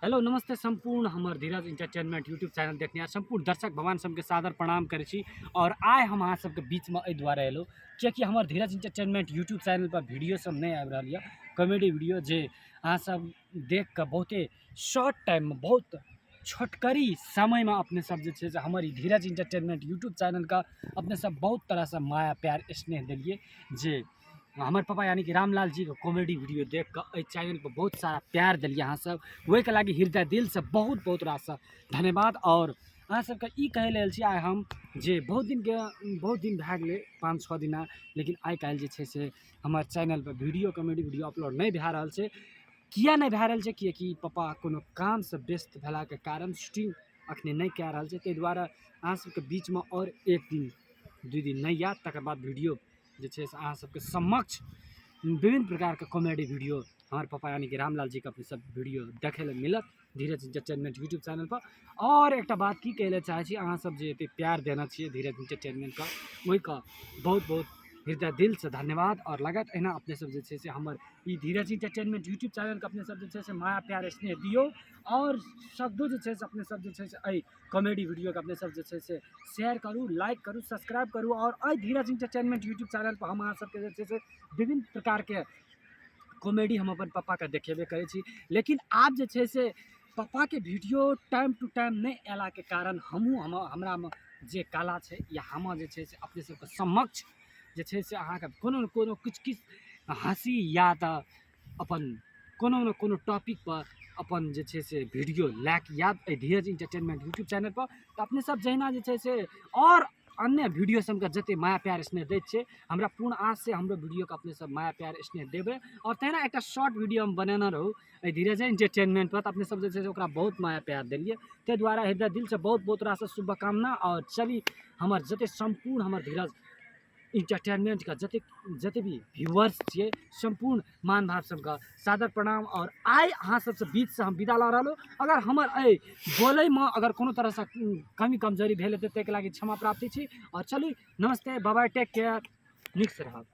Hello नमस्ते सम्पूर्ण हमर धीरज entertainment YouTube channel देखनिहार सम्पूर्ण दर्शक भगवान सबके सादर प्रणाम करै छी। और आइ हम अहाँ सबके बीचमे एहि दुआरे एलहुँ कियाकि हमर धीरज इंटरटेनमेंट यूट्यूब चैनल पर वीडियो सब नहि आबि रहल यऽ, कॉमेडी वीडियो जे अहाँ सब देख कऽ बहुते शॉर्ट टाइममे बहुत छोटकरी समयमे अपने सब जे छै से हमर ई धीरज इंटरटेनमेंट यूट्यूब चैनलके अपने सब बहुत तरहसँ माया प्यार स्नेह देलियै, जे हमर पापा यानी कि रामलाल जीके कॉमेडी वीडियो देख कऽ एहि चैनलपर बहुत सारा प्यार देलियै अहाँ सब, ओहिके लागि हृदय दिलसँ बहुत बहुत रास धन्यवाद। आओर अहाँ सबके ई कहै लेल छी आइ हम जे बहुत दिनके बहुत दिन भए गेलै 5-6 दिना, लेकिन आइ काल्हि जे छै से हमर चैनलपर वीडियो कॉमेडी वीडियो अपलोड नहि भए रहल छै। किया नहि भए रहल छै? किएकि पापा कोनो कामसँ व्यस्त भेलाके कारण शूटिंग अखने नहि कए रहल छै। ताहि दुआरे अहाँ सबके बीचमे आओर एक दिन 2 दिन नहि आयत, तकर बाद वीडियो जे छै से अहाँ सबके समक्ष विभिन्न प्रकारके कॉमेडी वीडियो हमर पापा यानी कि रामलाल जीके अपने सब वीडियो देखै लए मिलत धीरज इंटरटेनमेंट यूट्यूब चैनलपर। आओर एकटा बात की कहै लए चाहै छी, अहाँ सब जे एते प्यार देने छियै धीरज इंटरटेनमेंटके, ओहिके बहुत बहुत हृदय दिलसँ धन्यवाद। आओर लागत एहिना अपने सब जे छै से हमर ई धीरज इंटरटेनमेंट यूट्यूब चैनलके अपने सब जे छै से माया प्यार स्नेह दियौ, आओर शब्दो जे छै से अपने सब जे छै से एहि कॉमेडी वीडियोके अपने सब जे छै से शेयर करू, लाइक करू, सब्सक्राइब करू। आओर एहि धीरज इंटरटेनमेंट यूट्यूब चैनल पर हम अहाँ सबके जे छै से विभिन्न प्रकारके कॉमेडी हम अपन पप्पाके देखेबे करै छी, लेकिन आब जे छै से पप्पाके वीडियो टाइम टू टाइम नहि अयलाके कारण हमहूँ हमरामे जे कला छै या हम जे छै से अपने सबके समक्ष जे छै से अहाँके कोनो ने कोनो किछु किछु हँसी या तऽ अपन कोनो ने कोनो टॉपिकपर अपन जे छै से वीडियो लए कऽ आयब एहि धीरज इंटरटेनमेंट यूट्यूब चैनलपर। तऽ अपने सब जहिना जे छै से आओर अन्य वीडियो सबके जते माया प्यार स्नेह दैत छै, हमरा पूर्ण आश छै हमरो वीडियोके अपने सब माया प्यार स्नेह देबै। आओर तहिना एकटा शॉर्ट वीडियो हम बनेने रहूँ एहि धीरज इंटरटेनमेंट पर, तऽ अपने सब जे छै से ओकरा बहुत माया प्यार देलियै, ताहि दुआरे हृदय दिलसँ बहुत बहुत रास शुभकामना। आओर चली हमर जते सम्पूर्ण हमर धीरज इंटरटेनमेंटके जते जते भी व्यूअर्स छियै सम्पूर्ण मान भाव सबके सादर प्रणाम। आओर आइ अहाँ सबसँ बीचसँ हम विदा लऽ रहलहुँ। अगर हमर एहि बोलैमे अगर कोनो तरहसँ कमी कमजोरी भेल हेतै ताहिके लागि क्षमा प्राप्ति छी। आओर चलू नमस्ते, बाय बाय, टेक केयर, नीकसँ रहब।